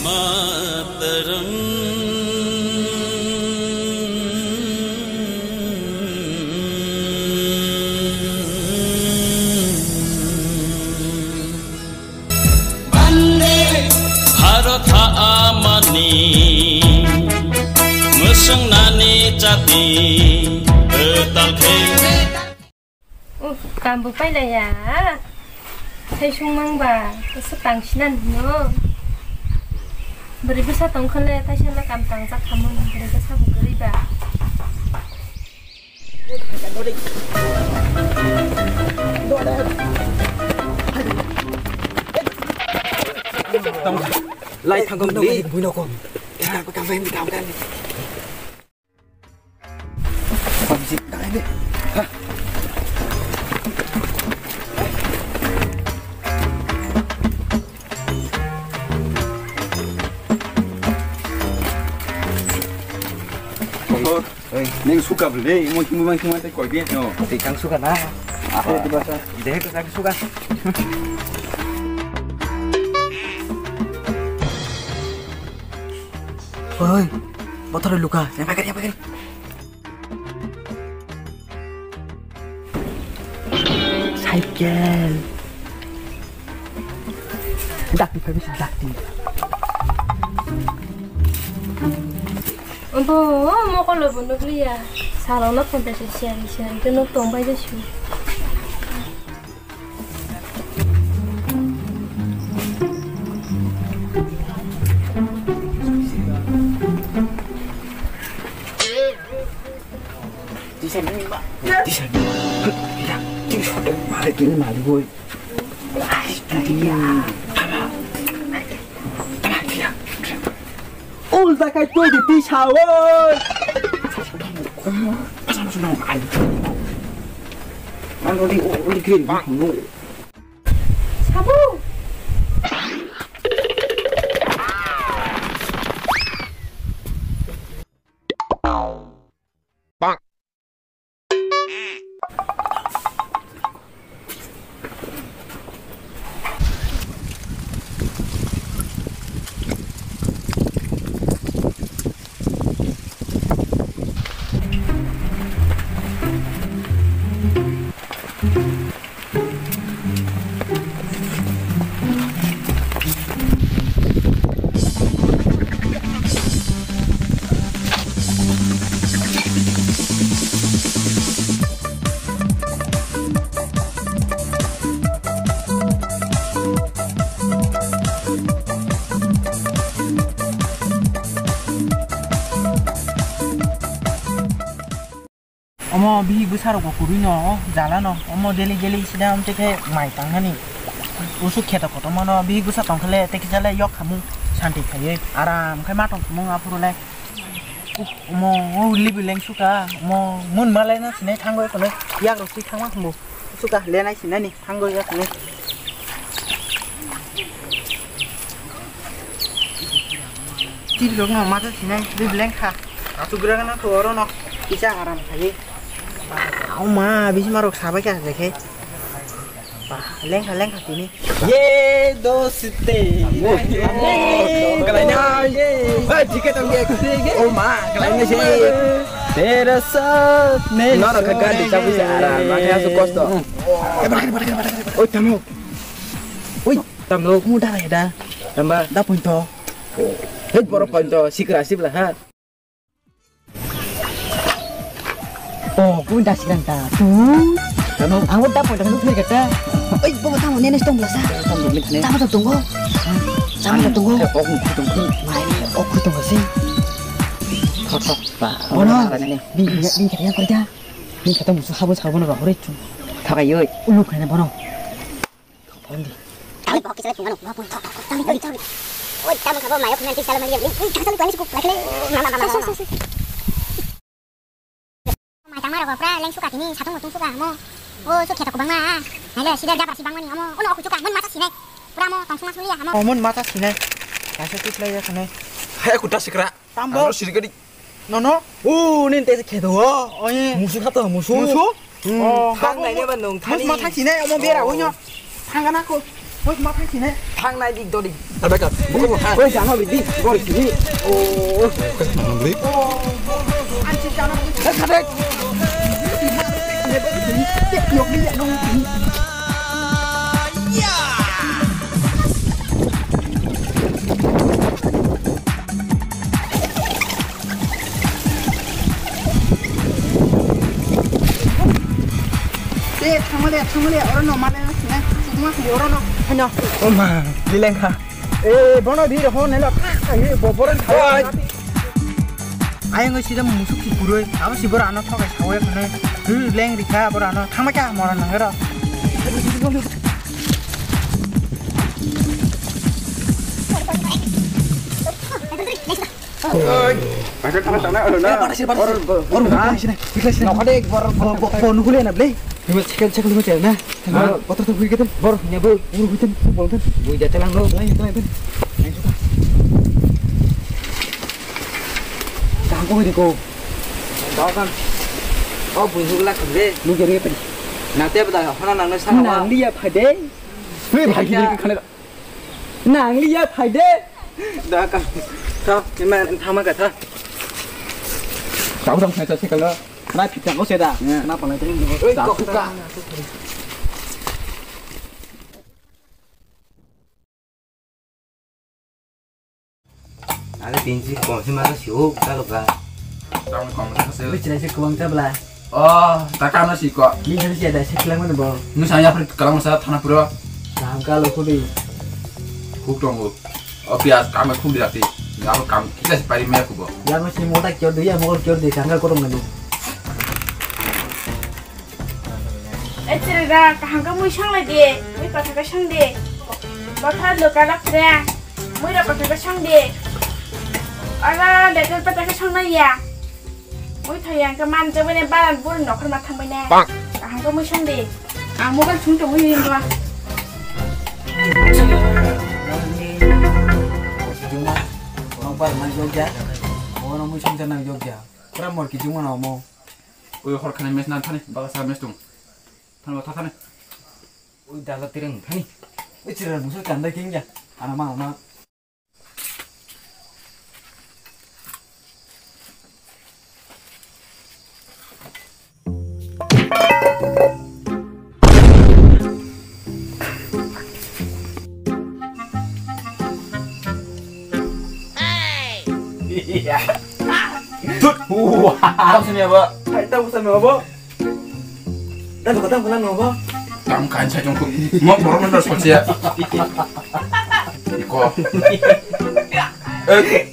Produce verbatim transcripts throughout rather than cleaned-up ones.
Mataram. Bhante. Bharat ha amani, mwswng nani chati, kwtal khe. Uff, kambo pailaya. Thaisung mangba, aswk tangsinan hino. Bwrwi bwsa tongkhole, thaisala kam tangjak khamung, bwrwi bwsa bo kwrwi ba. Lai thangkong bini. Buino kom. Kam, kam, kam, kam. Oi. Neng suka bwle, mo himo mai himo tai koi de. No, tei kang suka na. Aha. Tei basa. Deh ko kang suka. Oi, motor luka. Yang pakai, yang pakai. Cycle. Dakti phabi si dakti. Obo mokolo bo nukliya. Salona phone ta se siari siari ke nok tong bai jesu. Tisa ni ma. Tisa ni. Tisa ni. Tisa ni. Mari tu ni mari boy. Ai, tadi ya. Ul zakai tu di tisa oi. Pasal sudah ai. Anu di uli green. Sabu. Omo bihik bwsarok bo kwrwi no, jala no. Omo daily daily sida amtwi khe mai tangnani. Usuk kheto kotorma no bihik bwsa tongkhe le tei kisa le yok khamung santi khaiwi aram khe ma tong khamung aphuru le. Uff, omo o libi leng suka, omo mun ma le na sinai thango ekole yak rok twi thangma khambo. Suka lenai sinani thango ya kane. Tip rok no mata sinai, bibeleng kha. Atu gra gana to oro no. Kisa aram khai. Au ma, bisma rok sabai kha je khe. Ba, leng kha, leng kha tini. Ye doste. Kalai na. Ba, thik hai, tam ye. O ma, kalai na se. Tera saath main. Noro kha gari chabi se aram, ma kha su kosto. Oi, tamo. Oi, tamo, kumu da ya da. Tamba. Da punto. Hei, boro punto, sikra sibla ha. Oh, kumu da sikran ta. Tu. Tamo. Ang da punto, tu kata. Oi, bobo tamo, nene stong bla sa. Tamo, tamo, tamo. Tamo, tamo. Mai, ok, tamo si. Thok, thok, pa. Bono. Ni, ni, ni, kaya kau dah. Ni kata musuh habis kau bono rohori tu. Thakai yoi. Ulu kena bono. Thok, thok, di. Tali pok kisah pun anu, pun thok, thok, thok, tali, tali, tali. Oi, tamo kabo mayo kunan tik salam aja. Ni, ni, tali, tali, cukup, lagi, lagi. Mama, mama, mama. Mai tangma rok pura leng suka tini satung mutung suka mo. O su kheto kubangma. Naile sida jabra si bangmani amo. Ono aku suka mon masa sinai. Pura mo tong suma sulia amo. O mon masa sinai. Kaisa tu selai ya sinai. Hai aku da sikra. Tambo. Aro sirikadi. Nono. O nin te kheto o. Oye. Musu khato musu. Musu. Hmm. Oh, thang nai ne ba nung thani. Mus ma thang sinai omo bera oinyo. Thang gana ko. Woi, ma phai sini. Thang nai dik dodik. Ada kan? Bukan, bukan. Woi, jangan bidik. Gor sini. Oh. Beli. Oh. Anci jangan bidik. Eh, kadek. Yok, yok, yok. Te, thangmale, thangmale, oro no male, ne, sukma kuli oro no. Hano. Oma, lilengkha. Eh, bono di ho nelo, ka, ka, ye, bo, boran kha. Ayang sida musuk si kuroi, abo si bora ano thokai sawe khane. Hu, leng rikha, bora ano, thangma kya, mora nangero. Oi. Ada tangan tangan, ada na. Oro, oro, oro, oro, sini, sini, sini. Nokade, bor, bor, bor, bor, nukule na, ble. Ini second, second, lima, na. Bor, bor, bor, bor, bor, bor, bor, bor, bor, bor. Bui jate lang, lo. Lai, lai, lai. Ayo, suka. Tangko, ini ko. Dokan. Oh, bui hugla, kembe. Lu jari, apa? Nanti apa dah? Hana nang, nang, sana, nang, lihat, hade. Hei, bhai, ini kan. Nang liya phai de. Da ka. Ka, ima thama ka tha. Tau tang sai sai kala. Na phit tang ko se da. Ya. Na palai tang. Oi, da, ko ka. Age tinsi kom se ma si o ka lo ka. Tang kom se. Oi, china se kom ta bla. Oh, ta kano si ko. Ni thani siya dai seklang mano bo. Nu saya per kalang sa thana pura. Kaham ka lo khudi. Khuk tongo. O pias kam khuk di ati. Abo kam kita si pari me kubo. Ya mo si mota kyor de ya mo kyor de sanga korong mano. Eh, chira ga kaham ka mui sang lai de. Mui patha ka sang de. Patha lo ka lak re. Mui ra patha ka sang de. Ara de patha ka sang na ya. Ui thai ang ka man jabene baran bur nokhor ma thang bene. Bang. Kaham ka mui sang de. Ang mobile phone to mui rin ba. Orang bar man jogja. Orang mui sang jana jogja. Pura mor ki jumana mo. Ui hor khane mes na thani, bala sa mes tung. Than ba tha thani. Ui dala tireng thani. Ui chira musa kanda kingja. Ana ma na. Tut. Wah. Tau sini apa? Hai, tau sini apa? Tang kata bukan apa? Tang kan saya jongkok. Mau borong nonton sosial. Iko. Eh.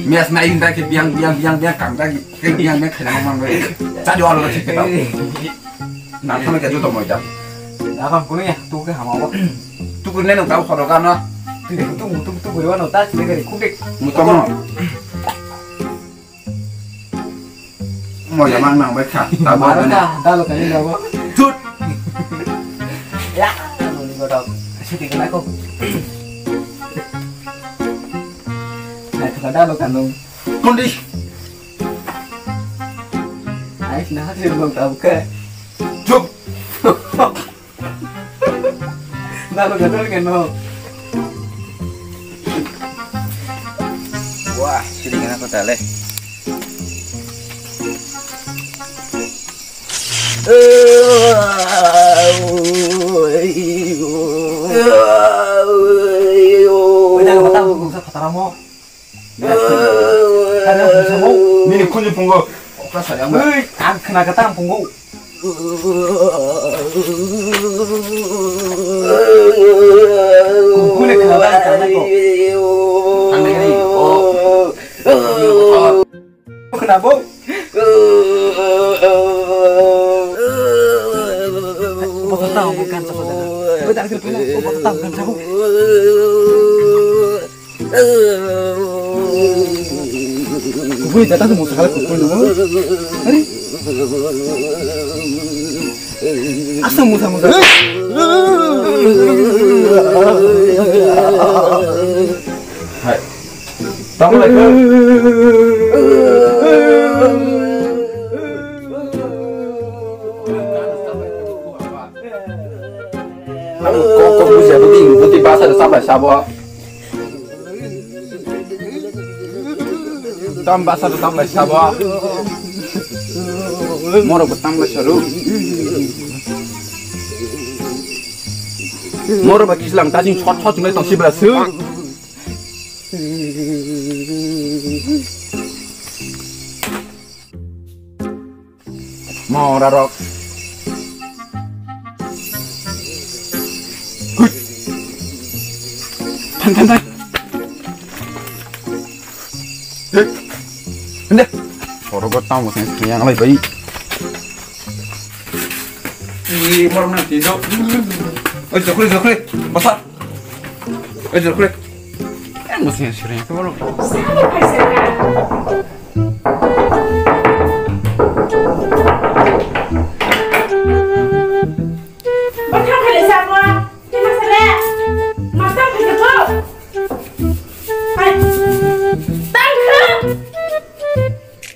Mias na inda ke biang, biang, biang, biang, kam ta ke biang, biang, kena mang bai. Tadi orang lagi kita. Nang kami kerja tu mau jam. Nakam kuno ya, tu ke hama apa? Tu kuno nang tahu kalau kan, ah. Tu, tu, tu, tu, kuno mana tak sih dari kubik. Mutama. Moya mang nang bai kha. Tabo maro ani. Kha, dalo kani dabo. Tut. Ya, noni godok. Siti kena ko. Na kha dalo kanu. Kundi. Ais na hati dong tabo ke. Chup. Nalo gatal ke no. Wah, sini kena kota le. Weda kota, kota, kota ramo. Nini khunju pungo. Okra sari ang. Ui, ang khna kata ang pungo. Kukune khna ba ang tanai ko. Tanai ni. Oh. Khna bo. Bokta ang kan sa ko. Bui jata se musa kala kukui nungo. Ari. Asa musa musa. Hai. Tamo lagi. Buti, buti basa da sabai sabo. Tam basa da sabai sabo. Moro bo tam lai saru. Moro ba kislam ta jing chot chot ngai tong sibra su. Mora rok. Hut. Thang, thang, thang. Hei. Hende. Oro go tamo sen yang lai bai. Ni mor na ti do. Oi, jokre, jokre. Basa. Oi, jokre. Eh, mo sen sire. Ko lo. Bathang khaile sabo, tema sale, masang khaile ko. Hai, tang kha.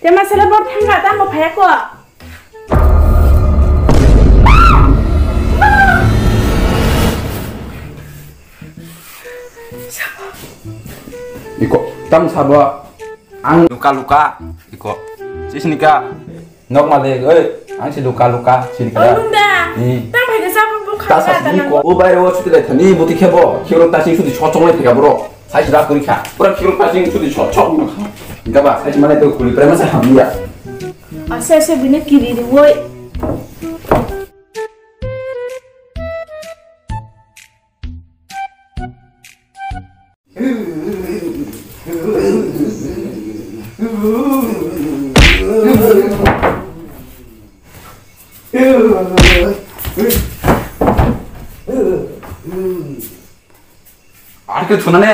Tema sale bor thangka, tamo phaya ko. Iko, tamo sabo. Ang luka luka, iko. Sisnika. Nok malik, oi, ang si luka luka, sini kada. Nung da. Hmm. Tang phai kasa pun pun Ta khasa sini ko. O bai o suti lai thani, buti khebo. Khiro ta sing suti chok chok lai thika bro. Sai si rak kuri kha. Pura khiro ta sing suti chok chok no kha. Inga ba, sai si mane to kuli prema sa hamya. Ase ase bine kiri ri woi. Ar khe thunane.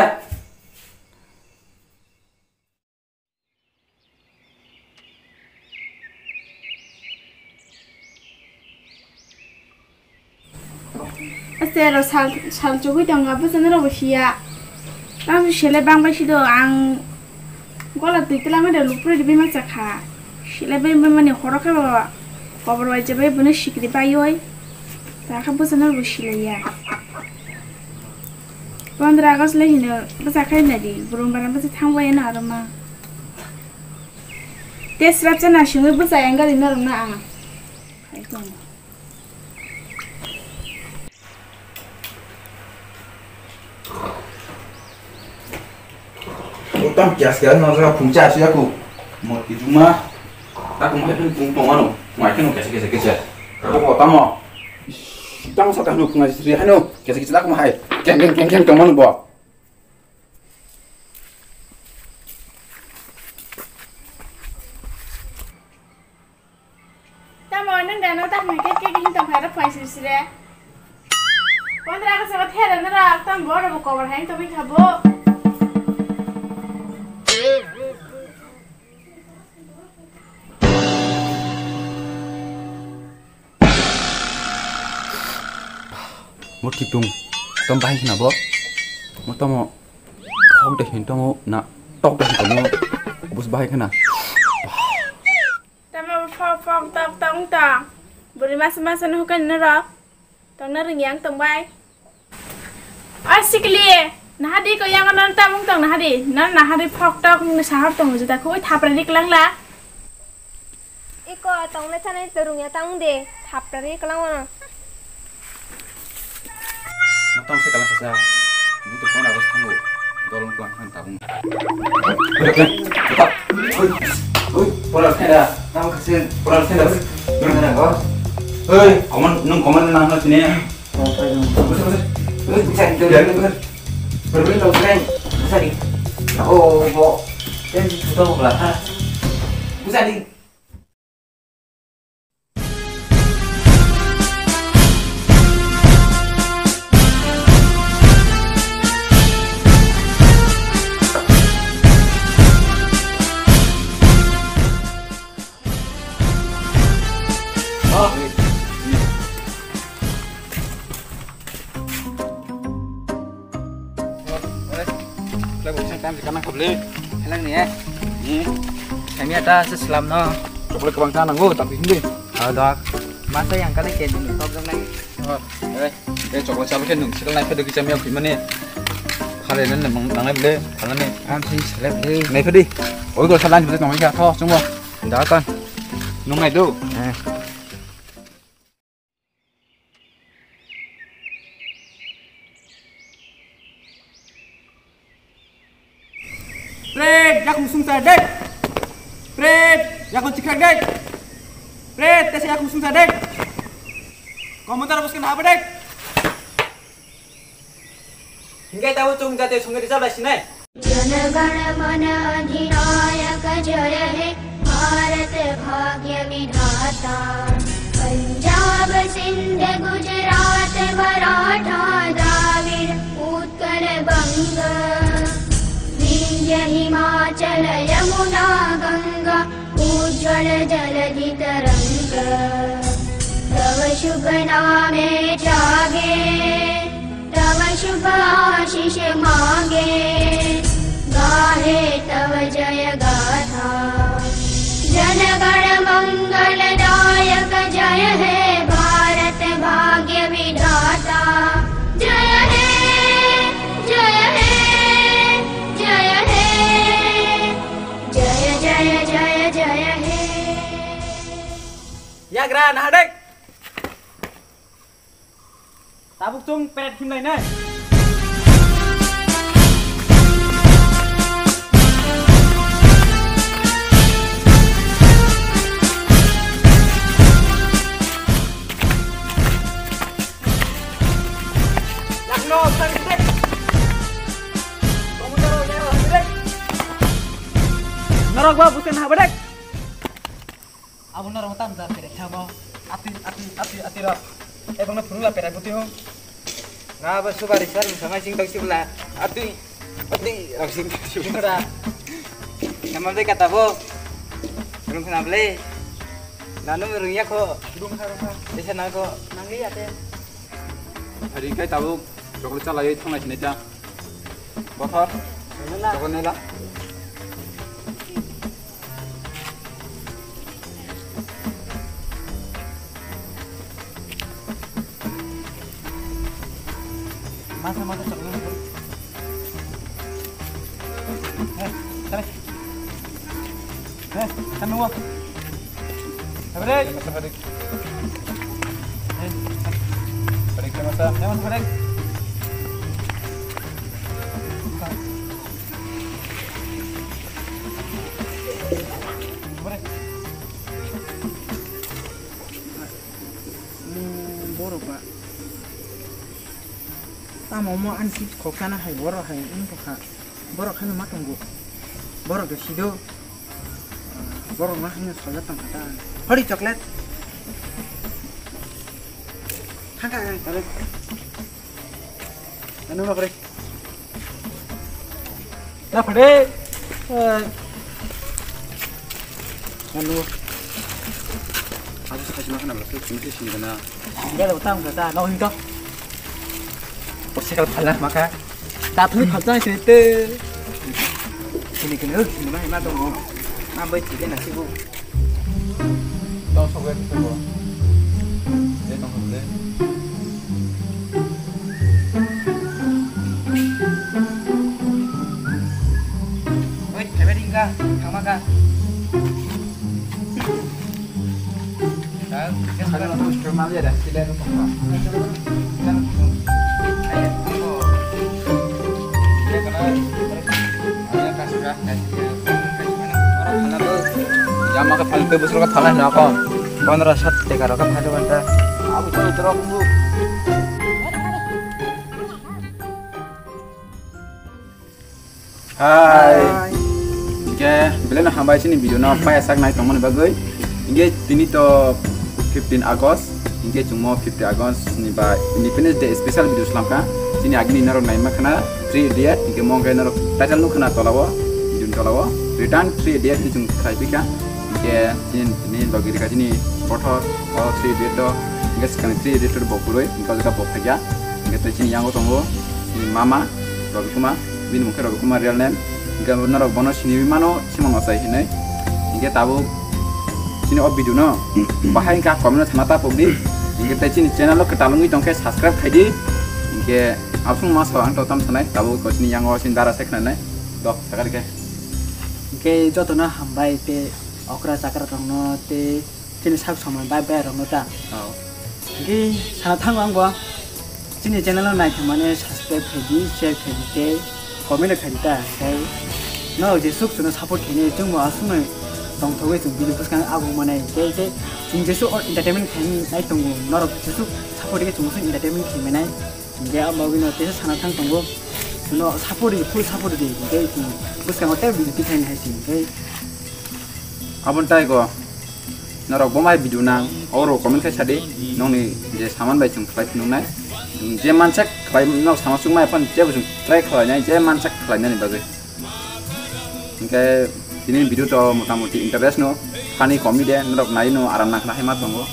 Aste ro sal, sal chugui tongo, bwsano rok bo siya. Tamo sele bang bai sido, ang gola twi twlangwi de lupre de bima chakha. Sele bai bai mani horo khe bo kobor bai je bai bono sikri bai oi. Ta kha bwsano rok bo silaiya. Pondro August le hino bwsa khai nadi, burum bara bwsa thang bai na aro ma. Te srap chana singwi bwsa yang gari norok na ang. Hai tong. Utang kias kias no sa phung cha siya ku. Mo ti juma. Ta ku mai phung phung tong ano. Mai keno kese kese kese. Ko ko tamo. Tang sa ta no phung asi hano. Kese kese ta ku mai. Keng keng keng keng tong ano bo. Tamo nwng da no tak mai kek kek hin tong phai rok phai siri sire. Pondro August o thera no rak tam bo ro kobor hai to bikha bo. Mo tipung tom bahai khna bo. Mo tomo thok de hin tomo na tok de hin tomo. Bus bahai khna. Tamo phok phok tok tong tong. Buri masa masa no hukan no rok. Tong na ring yang tong bai. Oi sikli, nahadi ko yang non tamung tong nahadi. Non nahadi phok tok ni sahar tong juta khoi thapra dik lang la. Iko tong na chanai to rung ya tamung de. Thapra dik lang wa. Matang se kalang kasa. Butu kona bas thango. Dolong tuan khan tabung. Oi, oi, pora thera. Tamo kase pora thera. Pora thera go. Oi, koman nung koman nang na sini. Oi, bisa, bisa. Oi, bisa di. Bisa di. Oh, bo. Yang di tutup lah. Bisa di. Khlai bo bising tam jikana kable. Helang ni eh. Ni. Kami ada seslam no. Chocolate kebang sana nggo tapi hindi. Oh dok. Masa yang kali kayak dulu top dong lagi. Oh, eh. Eh, chocolate chalo khe nwng sila nai phai dwgwi chamya khwi mani. Khale nang nang nang le phale. Ang thing sila le. Nai phai di. Oi go sala ni bole tong kha tho chungo. Da kan. Nwng nai do. Eh. Pret, yakung sungsa dek. Pret, yakung chikrak dek. Pret, tesa yakung sungsa dek. Komotar bosken haba dek. Hingke tabo chung jate songri jala sinai. Jana Gana Mana अधिनायक जय हे भारत भाग्य विधाता। पंजाब सिंध गुजरात मराठा द्राविड़ उत्कल बंग विंध्य हिमाचल यमुना गंगा उज्ज्वल जलधि तरंग। तव शुभ नामे जागे तव शुभ आशीष मांगे, गाहे तव जय गाथा। जनगण मंगलदायक जय हे भारत भाग्य विधाता। जय हे, जय हे, जय हे, जय, जय, जय, जय हे। Yagra nahadek. Tabuk chung peret himlai nai. Yakno, sang gede. Komodoro, yakno, gede. Norok ba, busen habedek. Abo norok tam jar pere thabo. Ati, ati, ati, ati rok. Ebong no phurung la pere buti hung. Na ba subari sar samai sing tong sibla. Ati, ati rok sing tong sibla. Nama de kata bo. Phurung khna ble. Nanu rung ya kho. Phurung kha rung kha. Desa na kho. Nangli ya te. Hari kai tabuk chocolate chalai thanglai sinai ta. Bothor. Nela. Chocolate nela. Masa masa chocolate. Eh, tara. Eh, tara nuwa. Habere. Masa habere. Eh. Habere masa. Masa habere. Habere. Hmm, borok ba. Tamo mo ani si khoksa na hai borok hai wngkha. Borok haino ma tongo. Borok de sido. Borok ma haino soja tongkha ta. Hori chocolate. Thangka ang tare. Anu ma pare. Na pare. Anu. Aku suka cuma kenapa sih? Cuma sih sini kena. Enggak ada utang kata. Nau hingga. Porsi kalau pala maka. Tapi ni phalta ni sini te. Sini kena, sini mah, mah dong. Mah baik sih, nak sih bu. Tong sok wek sebo. Ye tong sok le. Oi, hebe ringka, kama ka. Kau, kes ka. Jama ka phalto busur ka phalai na kon. Pondro sat teka ro ka phalto banta. Abu to utro bu. Hai. Hai. Hingke belai no hambai chini video no paya sak nai tongmani bagwi. Hingke tini to fifteen August. Hingke chwngmo fifty August ni ba Independence Day special video slamkha. Chini agini norok naima khana Three Idiot, hingke mo hingke norok title nukha na tola o, video ni tola o. Return Three Idiot ni chwng khai phikha. Hingke chini, chini logi rikha chini kothor o Three Idiot o. Hingke swkang Three Idiot o bo kwrwi, hingke o jaga bo phaikha. Hingke tei chini yango tongo chini mama, Ravi Kumar, bini mung khe Ravi Kumar real name. Hingke norok bono siniwi mano, Simon Ochai hinwi. Hingke tabuk chini o video no bahai hingke comment o thangna ta pokdi. Hingke tei chini channel o kwtal wngwi tongkhe subscribe khaidi. Hingke absong ma sao ang to tam sanai, tabuk ko chini yango chini dara se khnanai. Dok sakar khe. Hingke jotono hambai tei okra chakra rokno tei chini sak somoi bai bai rokno ta. Oh. Hingke sana thango ang bo chini channel o naithok mane subscribe khaidi, share khaidi tei comment khaidi ta. Tei norok jesuk chuno support khainai chwngbo aswkno tongthogwi chwng video bwskang ago manai tei tei chwng jesuk o entertainment khainai tongo norok jesuk support khe chwng aswk entertainment khaimanai. Hingke ang bagwino teisa sana thang tongo. Chuno support di, full support di. Hingke chwng bwskango tei video tikhaini hai se. Hingke aboni taigo norok bo mai video nang, oro comment khai sadi, nongni je saman bai chwng khlai phunuknai. Je mansak khlai nok sama chukmai phano jebo chwng try khlainai, je mansak khlainani bagwi. Hingke tini video to motamoti interest no, funny comedy, norok nai no aram nang khna hai ma tongo.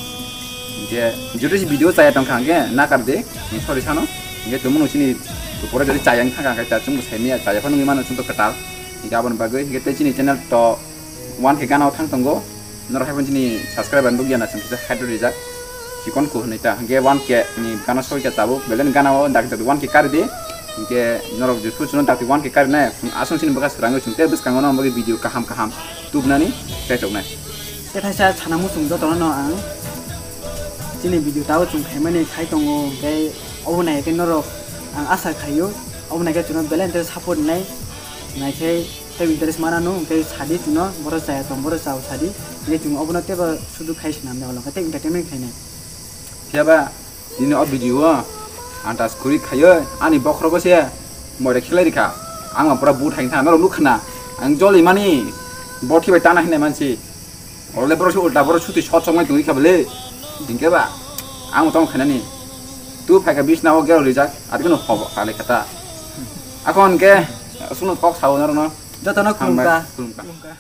Hingke jodi si video chaya tongkha hingke nakar de, sorry sano. Hingke tumo no chini pore jodi chaya wngkha hingke ta chwngbo sai maya, chaya phano wngwi mano chwngto kwtal. Hingke aboni bagwi hingke tei chini channel to one K gana o thang tongo. Norok hai phano chini subscriber nukya na chwng kisa hydro rijak. Chikon ku hwnwi ta. Hingke one K ni gana soi kha tabuk. Belai ni gana o dak dak one K kari di. Hingke norok jothu chuno dak one K kari nai. Aswng chini bwkha swrangwi chwng tei bwskango no bagwi video kaham kaham tubnani kaichoknai. Tei thaisa sana muchung jotono no ang chini video tao chwng khaimani khai tongo. Hingke obo nai khe norok ang asa khaio. Obo nai khe chuno belai support nai. Nai khe tei interest mana no, hingke sadi chuno, borok chaya tong, borok chao sadi, hingke chwng obono teibo sudu khai swnam ya, ulo khe tei entertainment khainai. Phiya ba, nini o video o, ang ta skuri khayo, ani bokhorogo se, moire khlai rikha, ang ma pura but hai kha, norok nukha na, ang joli mani, bothi bai tana hinai mansi, orole borok se ulta, borok suti shot songmani tongwi kha bele, hingke ba, ang tong khainani, tu phaikha bisna o gero rijak, ati kono hobo kale khata, akon ke, suno kok sao norok no. Jotono khulumkha. Hambai, khulumkha. Khulumkha.